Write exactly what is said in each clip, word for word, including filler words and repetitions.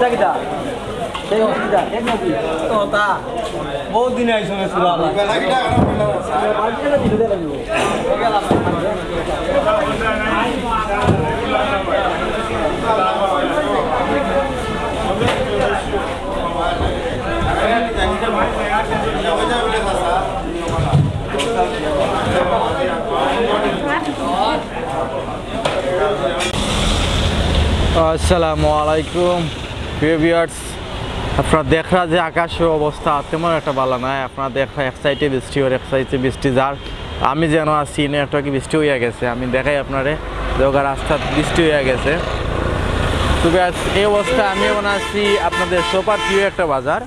কিতা? সেই হসপিটাল, এক নদী। তো তা, বহুত দিন আইছো না, সুরা আল্লাহ। আসসালামু আলাইকুম। প্রিয় ভিউয়ার্স, আপনারা দেখরা যে আকাশর অবস্থা তেমন একটা ভালা নায়। আপনারা দেখরা এক সাইডে বৃষ্টি অর, এক সাইডে বৃষ্টি যার। আমি যেন আছি, ইনো একটু কি বৃষ্টি অইয়া গেছে, আমি দেখাই আপনারে। দেখউক্কা রাস্তাত বৃষ্টি অইয়া গেছে। তো ভিউয়ার্স, এই অবস্থা আমি এখন আছি আপনাদের সবার প্রিয় একটা বাজার,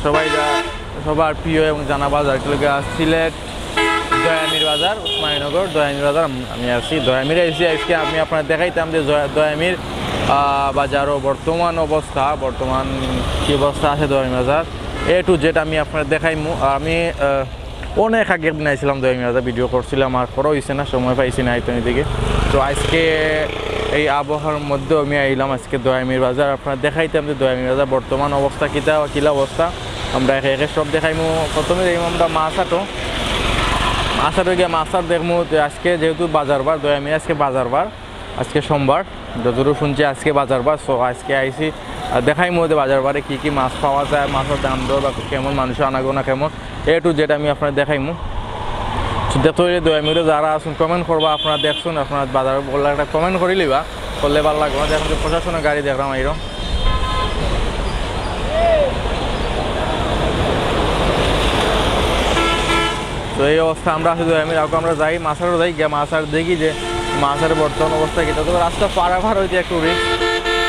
সবাই যা-, সবার প্রিয় এবং জানা বাজার, কি লাগে সিলেট দয়ামির বাজার, উসমানীনগর দয়ামির বাজার। আম-, আমি আছি দয়ামির আইছি। আজকে আমি আপনারে দেখাইতাম যে জয়া-, দয়ামির, আহ, বাজারর বর্তমান অবস্থা, বর্তমান কি অবস্থা আছে দয়ামির বাজার, A to Z আমি আপনারে দেখাইমু। আর আমি, আহ, অনেক আগের দিন আইছিলাম দয়ামির বাজার, ভিডিও করছিলাম, আর করা অইছে না, সময় পাইছি না আইতাম এদিকে। তো আজকে এই আবহাওয়ার মধ্যে আমি আইলাম আজকে দয়ামির বাজার, আপনারে দেখাইতাম যে দয়ামির বাজার বর্তমান অবস্থা কিতা বা কিলা অবস্থা। আমরা একে একে সব দেখাইমু। প্রথমে যাইমু আমরা মাছ হাটো, মাছ হাটো গিয়া মাছ হাট দেখমু। তো আজকে যেহেতু বাজার বার, দয়ামির আজকে বাজার বার, আজকে সোমবার, যতদূর শুনছি আজকে বাজার বার। So আজকে আইছি, আহ, দেখাইমু যে বাজার বারে কি কি মাছ পাওয়া যায়, মাছর দাম দর বা কেমন, মানুষর আনাগোনা কেমন, A to Z আমি আপনারে দেখাইমু। So দেখতে অইলে দয়ামিরে যারা আছইন কমেন্ট করবা, আপনারা দেখছইন, আপনারা বাজার বললে একটা কমেন্ট করি লিবা, করলে ভালা লাগবো। দেখুন যে প্রশাসনের গাড়ি দেখলাম এইরকম। তো এই অবস্থা আমরা আছি দয়ামির। এখন আমরা যাই মাছ হাটো, যাই গিয়া মাছ হাট দেখি যে মাছ হাটর বর্তমান অবস্থা কিতা। তো রাস্তা পারাপার অইতে একটু রিস্ক,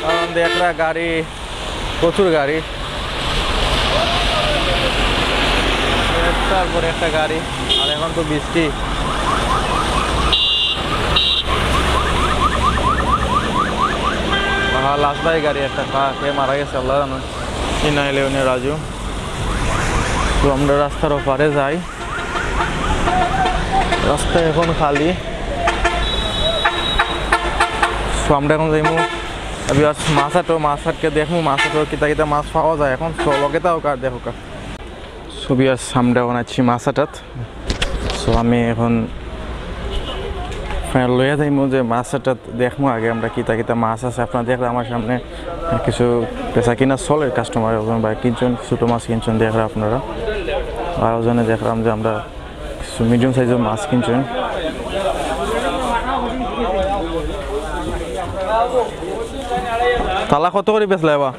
কারণ দেখরা গাড়ি, প্রচুর গাড়ি, একটার পর একটা গাড়ি। আর এখন তো বৃষ্টি। আহা, লাশ ভাই গাড়ি একটা খা-, খেয়ে মারা গেছে, আল্লাহ জানে। ইন্না লিল্লাহি ওয়া ইন্না ইলাইহি রাজিউন। তো আমরা রাস্তার ওপারে যাই, রাস্তা এখন খালি। So আমরা এখন যাইমু, আমি আজ মাছ হাটো, মাছ হাটকে দেখমু, মাছ হাটো কিতা কিতা মাছ পাওয়া যায় এখন। So লগে থাকউক্কা, দেখউক্কা। So ভিউয়ার্স, আমরা এখন আছি মাছ হাটাত। So আমি এখন আপনারে লইয়া যাইমু যে মাছ হাটাত দেখমু আগে আমরা কিতা কিতা মাছ আছে। আপনারা দেখরা আমার সামনে কিছু বেচা কিনা চলের, কাস্টমার একজন ভাই কিনছইন, ছোট মাছ কিনছইন দেখরা আপনারা, আর ওজনে দেখলাম যে আমরা কিছু মিডিয়াম সাইজর মাছ কিনছইন। তালা কত করি বেচলা এবা?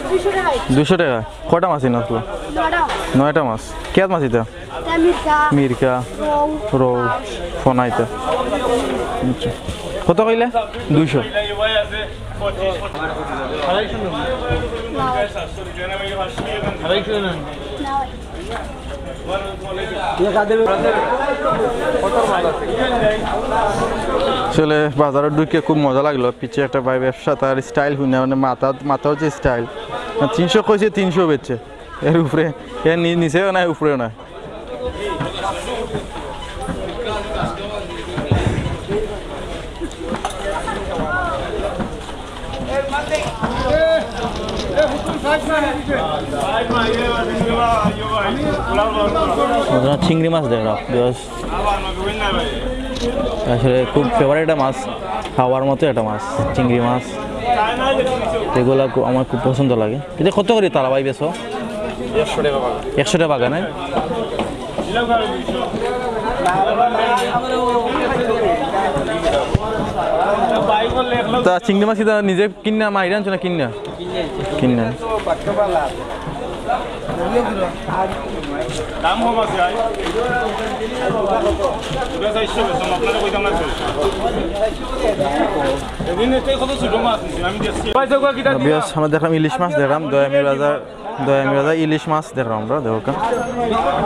দুইশো টাকা। দুইশো টাকা। কয়টা মাছ ইনো আছলো? নয়টা। নয়টা মাছ। কিতা মাছ ইতা? ইটা মিরকা। মিরকা। রউ। রউ। পার্শ। ফোনা ইতা। আচ্ছা। কত কইলা? দুইশো। না। আসলে বাজারো ঢুকিয়া খুব মজা লাগলো। পিছে একটা ভাই ব্যবসা, তার স্টাইল হুনিয়া মানে মাথা, মাথার যে স্টাইল, তিনশো কইছে, তিনশো বেচছে। এর উপরে, এর নি-, নিচেও নাই, উপরেও নাই। আপনারা চিংড়ি মাছ দেখরা, বিকজ আসলে খুব ফেভারিট একটা মাছ, খাওয়ার মতো একটা মাছ, চিংড়ি মাছ। এগুলা খু-, আমার খুব পছন্দ লাগে। ইটা কত করি তালা ভাই বেচো? একশো টাকা বাগা। একশো টাকা বাগা, না? তা চিংড়ি মাছ কিতা নিজে কিনা, মাইরা আনছো না কিনা? কিনা। দাম কম আছে, আই। ওটা চারশো বেচলাম, আপনারে কইতাম না। এদিন এতে কত ছোট মাছ নিছি, আমি দেখছি। ভিউয়ার্স, আমরা দেখলাম ইলিশ মাছ, দেখলাম দয়ামির বাজার, দয়ামির বাজার ইলিশ মাছ দেখলাম আমরা, দেখো।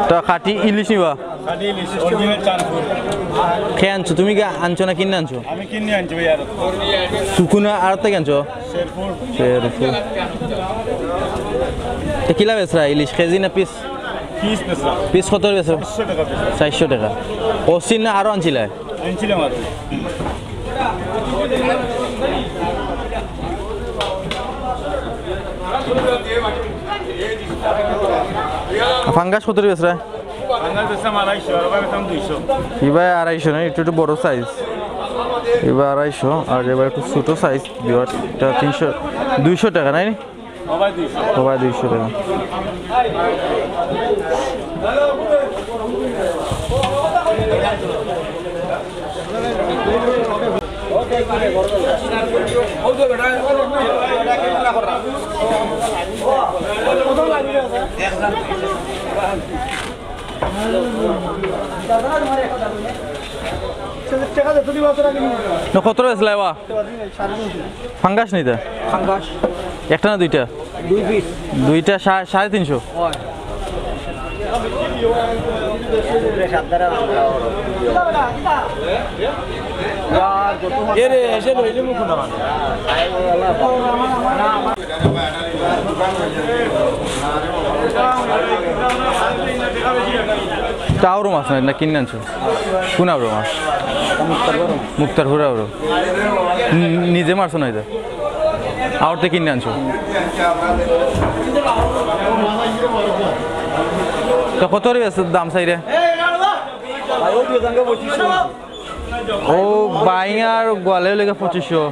এটা খাঁটি ইলিশ নিবা? খাঁটি ইলিশ, অরিজিনাল চাঁদপুর। কে আনছো? তুমি কি আনছো না কিনে আনছো? আমি কিনে আনছি ভাই, আর। সুকুনা আর থেকে আনছো? শেরপুর। শেরপুর। তো কিলা বেচরা ইলিশ, কেজি না পিস? পিস বেচরা। পিস কত বেচরা? চারশো টাকা পিস। চারশো টাকা। অসিন না আরো আনছিলা? আনছিলাম আরো। ফাঙ্গাস কত বেচরা? ফাঙ্গাস বেচলাম আড়াইশো, আর ওটা বেচলাম দুইশো। ইবা আড়াইশো না, একটু একটু বড় সাইজ। ইবা আড়াইশো, আর এবার একটু ছোট সাইজ, দুইটা তিনশো, দুইশো টাকা, নাই নি? ও ভাই, দুইশো। ও ভাই, দুইশো টাকা। না, কত বেচলা এবা? ফাঙ্গাস নিতে? ফাঙ্গাস। একটা না দুইটা? দুই পিস। দুইটা সা-, সাড়ে তিনশো। এ রে, এসে লইলে মুখ না। তা আরো মাছ নাই না, কিনে আনছো? কোন আরো মাছ? মুক্তারপুর আরো। নি-, নিজে মারছো না এটা? আওরতে কিনে আনছো? তো কত করে বেচে দাম চাইরে? ও, বাইং আর গোয়ালে লেগে পঁচিশশো।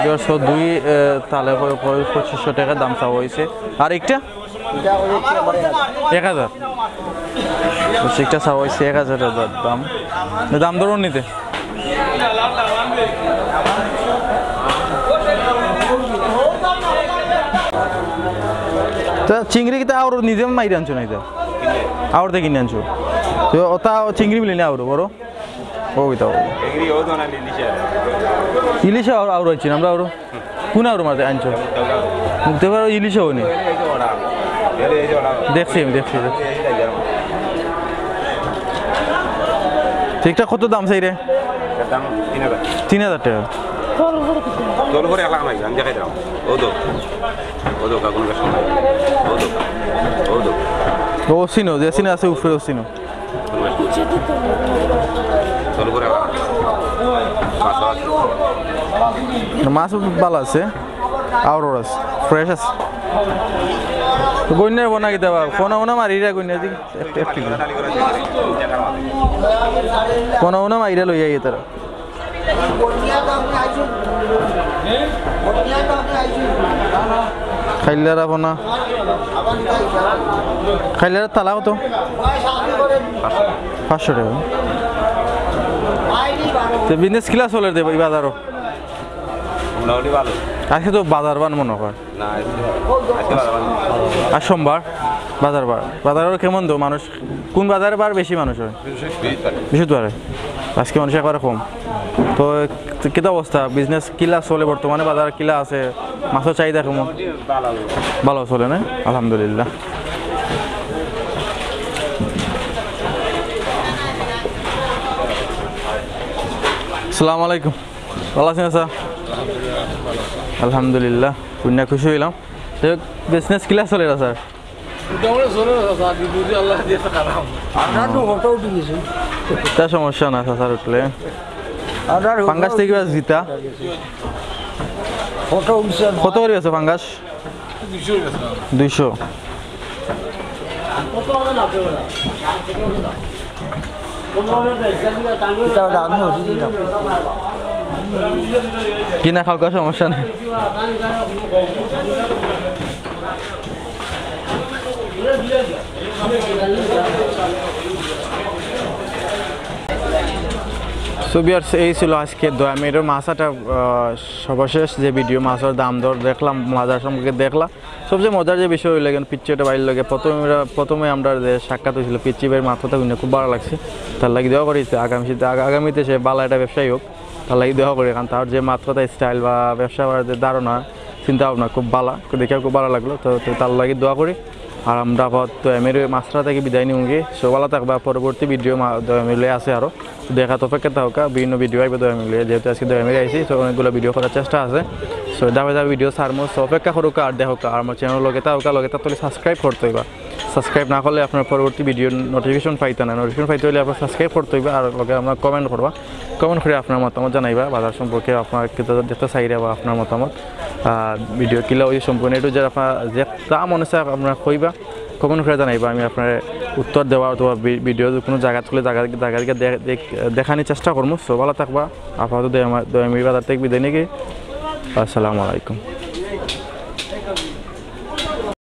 দেড়শো দুই, এ, তালে পরে পরে পঁচিশশো টাকা দাম চাওয়া হয়েছে। আর একটা? এক হাজার। তো সেটা চাওয়া হয়েছে এক হাজার টাকা দাম। দাম দরও নিতে। তা চিংড়ি কিতা আওর নিজে মাইরে আনছো না এটা? আওরতে কিনে আনছো? তো ওটা চিংড়ি মিলে না আওর বড়? ও কিতা বড়? ইলিশ আওর, আওর হয়েছে আমরা আওর। কোন আওর মাঝে আনছো? মুক্তারপুর ইলিশ হয়নি। দেখছি আমি, দেখছি, দেখছি। ঠিকঠাক কত দাম চাইরে? তিন হাজার টাকা। ও চিনো, যে চিনো আছে উপরে ও চিনো। মাছ ভালা আছে, আওর আছে, ফ্রেশ আছে। গইন্যার বনা কিতা বা? ফোনা ওনা মারিরা গইন্যার দিকে একটু, একটু। ফোনা ওনা মারিরা লইয়া গিয়ে তারা। খাইল্লারা ফোনা। খাইল্লারা তালা কত? পাঁচশো টাকা। তো বিজনেস কিলা চলের দে এই বাজারো? মোটামুটি ভালো। আজকে তো বাজার বান মনে হয়। না, আজকে, আজকে বাজার বান। আর সোমবার বাজার বার। বাজারো কেমন তো মানুষ? কোন বাজারে বার বেশি মানুষ হয়? বৃহস্পতিবারে। বৃহস্পতিবারে। আজকে মানুষ একবারে কম। তো, তো কিতা অবস্থা? বিজনেস কিলা চলে বর্তমানে? বাজার কিলা আছে? মাছর চাহিদা কেমন? ভালো। ভালো চলে না? আলহামদুলিল্লাহ। আসসালামু আলাইকুম। ভালা আছইন, চাচা? আলহামদুলিল্লাহ, হুনিয়া খুশি অইলাম। তো, বিজনেস কিলা চলের, চাচা? মোটামুটি চলের, চাচা, আল্লাহ দিয়া খারাপ। আমরা তো ফটো উঠি গেছি। তা সমস্যা না, চাচার উঠলে। ফাঙ্গাস থাকি কিবা জিতা। ফটো উঠছে। কত করি আছে ফাঙ্গাস? দুইশো। কিনা খাওয়া সমস্যা নাই। So viewers, এই ছিল আজকে দয়ামিরর মাছ আটা, আহ, সর্বশেষ যে ভিডিও, মাছর দাম দর দেখলাম, বাজার সম্পর্কে দেখলাম। সবচেয়ে মজার যে বিষয় অইলো, এখন পিচ্চি একটা ভাইর লগে প্রথমে আমরা, প্রথমে আমরা যে সাক্ষাৎ অইছিল, পিচ্চি ভাইর মাত কথা হুনিয়া খুব ভালা লাগছে। তার লাগি দোয়া করি যে আগামী, আগা-, আগামীতে সে ভালা একটা ব্যবসায়ী হোক, তার লাগি দোয়া করি। কারণ তার যে মাত কথা স্টাইল বা ব্যবসা করার যে ধারণা, চিন্তা ভাবনা খুব ভালা, দেখিয়া খুব ভালা লাগলো। তো, তো তার লাগি দোয়া করি। আর আমরা আপাতত দয়ামিরর মাছ আটা থাকি বিদায় নিমুগি। So ভালা থাকবা, পরবর্তী ভিডিও মা-, দয়ামিরর লগে আছে আরো। দেখার অপেক্ষা থাকউক্কা, বিভিন্ন ভিডিও আইবো দয়ামিরর লগে। যেহেতু আজকে দয়ামির আইছি, so অনেকগুলা ভিডিও করার চেষ্টা আছে। So ধাপে ধাপে ভিডিও ছাড়মু, so অপেক্ষা করউক্কা আর দেখউক্কা। আর আমার চ্যানেল লগে থাকউক্কা, লগে থাকতে অইলে subscribe করতে অইবা। Subscribe না করলে আপনারা পরবর্তী ভিডিওর notification পাইতা না। Notification পাইতে অইলে আপনারা subscribe করতে অইবা, আর লগে আপনারা comment করবা। Comment করি আপনার মতামত জানাইবা, বাজার সম্পর্কে আপনারা কিতা দেখতা চাইরা বা আপনার মতামত। ভিডিও কিলা অইছে সম্পূর্ণ একটু যে আপনার যে তা মনে চায় আপনারা কইবা, কমেন্ট করে জানাইবা, আমি আপনার উত্তর দেওয়া অথবা ভিডিও কোনো জায়গা থাকলে জায়গা জায়গা দিকে দে- দেখ- দেখানোর চেষ্টা করবো। সো ভালো থাকবা, আপাতত দয়ামা- দয়ামি বাজার থেকে বিদায় নিয়ে আসসালামু আলাইকুম।